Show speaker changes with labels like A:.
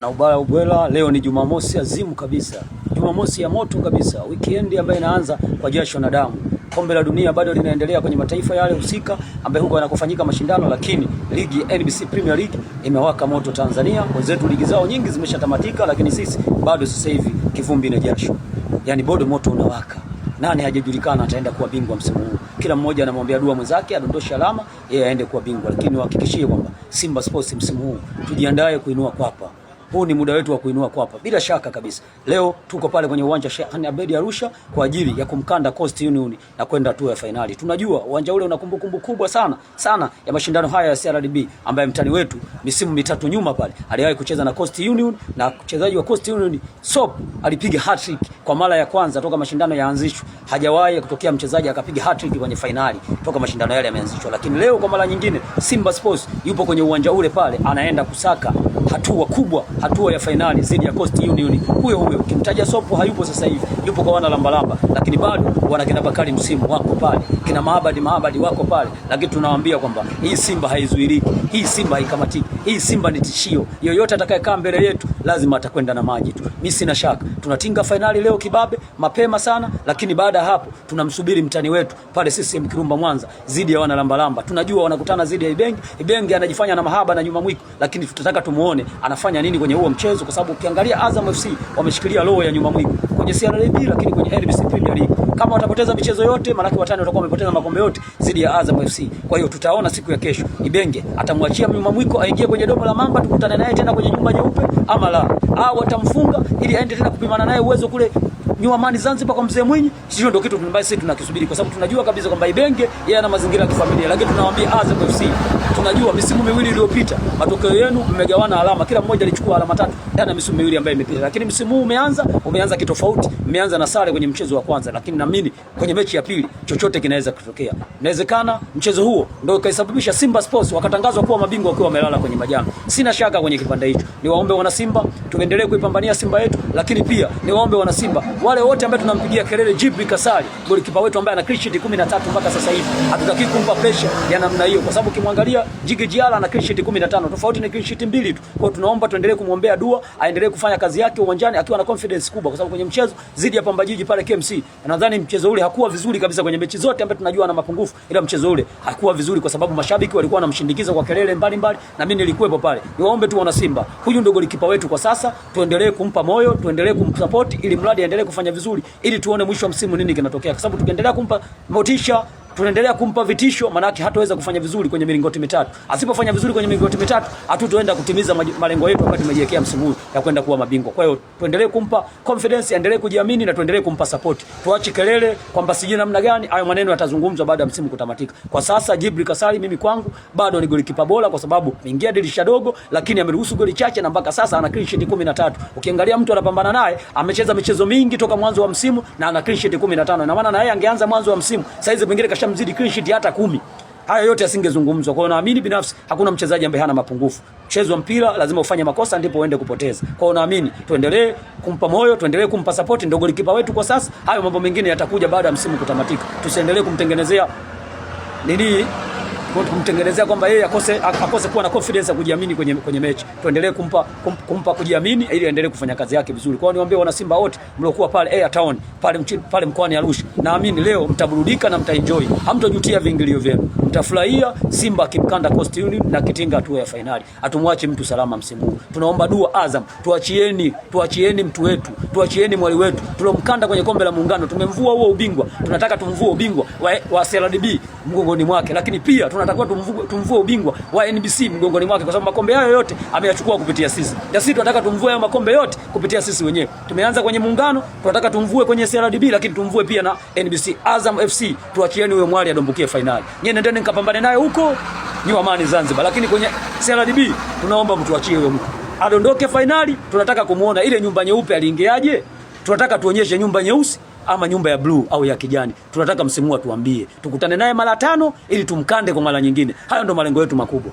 A: Na ubaya ubwela, leo ni Jumamosi azimu kabisa, Jumamosi ya moto kabisa, weekend ambayo inaanza kwa jasho na damu. Kombe la dunia bado linaendelea kwenye mataifa yale husika ambayo huko yanakofanyika mashindano, lakini ligi ya NBC Premier League imewaka moto Tanzania. Wenzetu ligi zao nyingi zimeshatamatika, lakini sisi bado sasa hivi kivumbi na jasho, yani bado moto unawaka. Nani hajajulikana ataenda kuwa bingwa msimu huu. Kila mmoja anamwambia dua mwenzake adondoshe alama, yeye aende kuwa bingwa, lakini wahakikishie kwamba Simba Sports msimu huu tujiandae kuinua kwapa. Huu ni muda wetu wa kuinua kwapa, bila shaka kabisa. Leo tuko pale kwenye uwanja Sheikh Hani Abedi Arusha kwa ajili ya kumkanda Coast Union na kwenda hatua ya fainali. Tunajua uwanja ule una kumbukumbu kubwa sana sana ya mashindano haya ya CRDB, ambaye mtani wetu misimu mitatu nyuma pale aliwahi kucheza na Coast Union, na mchezaji wa Coast Union Sop alipiga hat-trick kwa mara ya kwanza toka mashindano yaanzishwe. Hajawahi kutokea mchezaji akapiga hat-trick kwenye fainali toka mashindano yale yameanzishwa, lakini leo kwa mara nyingine Simba Sports yupo kwenye uwanja ule pale, anaenda kusaka hatua kubwa, hatua ya fainali dhidi ya Coast Union. Huyo huyo ukimtaja Sopo hayupo sasa hivi, yupo kwa wana lambalamba, lakini bado wana kina Bakari Msimu wako pale, kina Maabadi Maabadi wako pale, lakini tunawaambia kwamba hii Simba haizuiliki, hii Simba haikamatiki, hii Simba ni tishio. Yoyote atakayekaa mbele yetu lazima atakwenda na maji tu. Mimi sina shaka tunatinga fainali leo kibabe mapema sana, lakini baada ya hapo tunamsubiri mtani wetu pale CCM Kirumba Mwanza dhidi ya wana lambalamba. Tunajua wanakutana dhidi ya Ibenge. Ibenge anajifanya na mahaba na nyuma mwiko, lakini tutataka tumuone anafanya nini kwenye huo mchezo, kwa sababu ukiangalia Azam FC wameshikilia roho ya nyuma mwiko kwenye CRB, lakini kwenye NBC Premier League kama watapoteza michezo yote, maanake watani watakuwa wamepoteza makombe yote dhidi ya Azam FC. Kwa hiyo tutaona siku ya kesho Ibenge atamwachia nyuma mwiko aingie kwenye domo la mamba, tukutane naye tena kwenye nyumba nyeupe ama la, au atamfunga ili aende tena kupimana naye uwezo kule New Amani Zanzibar kwa mzee Mwinyi. Sio ndio kitu ambacho sisi tunakisubiri, kwa sababu tunajua kabisa kwamba Ibenge yeye ana mazingira ya kifamilia, lakini tunawaambia Azam FC, tunajua misimu miwili iliyopita matokeo yenu mmegawana alama, kila mmoja alichukua alama tatu ndani ya misimu miwili ambayo imepita, lakini msimu huu umeanza kitofauti, mmeanza na sare kwenye mchezo wa kwanza, lakini naamini kwenye mechi ya pili chochote kinaweza kutokea. Inawezekana mchezo huo ndio ukaisababisha Simba Sports wakatangazwa kuwa mabingwa wakiwa wamelala kwenye majano. Sina shaka kwenye kipande hicho. Niwaombe wana Simba tuendelee kuipambania Simba yetu, lakini pia niwaombe wana Simba wale wote ambao tunampigia kelele Jibril Kasali, golikipa wetu ambaye ana clean sheet 13 mpaka sasa hivi, hatutaki kumpa pressure ya namna hiyo, kwa sababu ukimwangalia Jigi Jiala ana clean sheet 15, tofauti ni clean sheet mbili tu. Kwa hiyo tunaomba tuendelee kumwombea dua, aendelee kufanya kazi yake uwanjani akiwa na confidence kubwa, kwa sababu kwenye mchezo dhidi ya Pamba Jiji pale KMC, nadhani mchezo ule hakuwa vizuri kabisa kwenye mechi zote ambaye tunajua ana mapungufu, ila mchezo ule hakuwa vizuri kwa sababu mashabiki walikuwa wanamshindikiza kwa kelele mbalimbali, na mimi nilikuwepo pale. Niwaombe tu wana Simba, huyu ndio golikipa wetu kwa sasa, tuendelee kumpa moyo, tuendelee kumsupport ili mradi aendelee kufanya vizuri, ili tuone mwisho wa msimu nini kinatokea, kwa sababu tukiendelea kumpa motisha, tunaendelea kumpa vitisho, manake hataweza kufanya vizuri kwenye milingoti mitatu. Asipofanya vizuri kwenye milingoti mitatu, hatutoenda kutimiza malengo yetu ambayo tumejiwekea msimu huu ya kwenda kuwa mabingwa. Kwa hiyo tuendelee kumpa confidence, aendelee kujiamini na tuendelee kumpa support. Tuache kelele kwamba sijui namna gani, hayo maneno yatazungumzwa baada ya msimu kutamatika. Kwa sasa Jibril Kasali mimi kwangu bado ni golikipa bora, kwa sababu ameingia dirisha dogo, lakini ameruhusu goli chache na mpaka sasa ana clean sheet 13. Ukiangalia mtu anapambana naye, amecheza michezo mingi toka mwanzo wa msimu na ana clean sheet 15. Na maana na yeye angeanza mwanzo wa msimu, saizi pengine kashamzidi clean sheet hata 10. Haya yote yasingezungumzwa. Kwa hiyo naamini binafsi hakuna mchezaji ambaye hana mapungufu. Mchezo wa mpira lazima ufanye makosa ndipo uende kupoteza. Kwa hiyo naamini tuendelee kumpa moyo, tuendelee kumpa support, ndio golikipa wetu kwa sasa. Hayo mambo mengine yatakuja baada ya msimu kutamatika. Tusiendelee kumtengenezea nini, kumtengenezea kwamba yeye akose kuwa na confidence ya kujiamini kwenye mechi. Tuendelee kumpa kujiamini ili aendelee kufanya kazi yake vizuri. Kwa hiyo niwaambie wana Simba wote mliokuwa pale Air Town, pale mchini, pale mkoani Arusha, naamini leo mtaburudika na mtaenjoy. Hamtojutia viingilio vyenu. Mtafurahia Simba akimkanda Coast Union na kitinga hatua ya fainali. Hatumwachi mtu salama msimu huu. Tunaomba dua Azam, tuachieni, tuachieni mtu wetu, tuachieni mwali wetu. Tulomkanda kwenye kombe la Muungano, tumemvua huo ubingwa. Tunataka tumvue ubingwa wa CRDB mgongoni mwake, lakini pia tunatakiwa tumvue ubingwa wa NBC mgongoni mwake, kwa sababu makombe hayo yote ameyachukua kupitia sisi. Na sisi tunataka tumvue hayo makombe yote kupitia sisi wenyewe. Tumeanza kwenye Muungano, tunataka tumvue kwenye CRDB, lakini tumvue pia na NBC. Azam FC, tuachieni huyo mwali adumbukie fainali. Nyie nendeni nikapambane naye huko New Amani Zanzibar, lakini kwenye CRDB tunaomba mtuachie huyo mtu adondoke fainali. Tunataka kumuona ile nyumba nyeupe aliingiaje. Tunataka tuonyeshe nyumba nyeusi ama nyumba ya blue au ya kijani. Tunataka msimu atuambie, tukutane naye mara tano ili tumkande kwa mara nyingine. Hayo ndo malengo yetu makubwa.